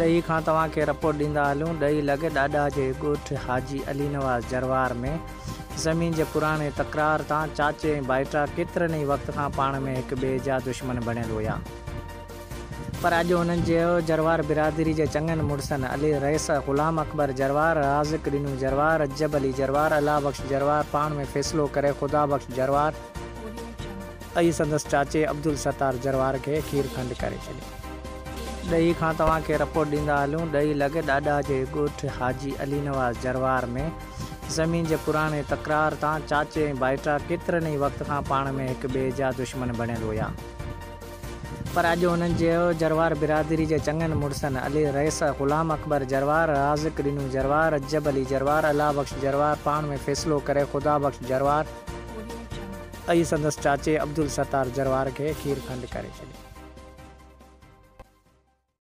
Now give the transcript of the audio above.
ڏهي کان توهان کي رپورٽ ڏيندا هلون، ڏهي لڳ ڏاڏا جي ڳوٺ حاجي علي نواز جروار ۾ زمين جي پراڻي تڪرار تان چاچي ۽ ڀائٽا ڪيترن ئي وقت کان پاڻ ۾ هڪ ٻئي جا دشمن بڻيل هيا پر اڄ انهن جي جروار برادري جي چڱن مڙسن علي رئيس، غلام اڪبر جروار، رازق ڏنو جروار، رجب علي جروار، الله بخش جروار پاڻ ۾ فيصلو ڪري خدا بخش جروار ۽ سندس چاچي عبدالستار جروار کي کير کنڊ ڪري ڇڏيو. ڏهي کان توهان کي رپورٽ ڏيندا هلون، ڏهي لڳ ڏاڏا جي ڳوٺ حاجي علي نواز جروار ۾ زمين جي پراڻي تڪرار تان چاچي ۽ ڀائٽا ڪيترن ئي وقت کان پاڻ ۾ هڪ ٻئي جا دشمن بڻيل هيا پر اڄ انهن جي جروار برادري جي چڱن مڙسن علي رئيس، غلام اڪبر جروار، رازق ڏنو جروار، رجب علي جروار، الله بخش جروار پاڻ ۾ فيصلو ڪري خدا بخش جروار ۽ سندس چاچي عبدالستار جروار کي کير کنڊ ڪري ڇڏيو.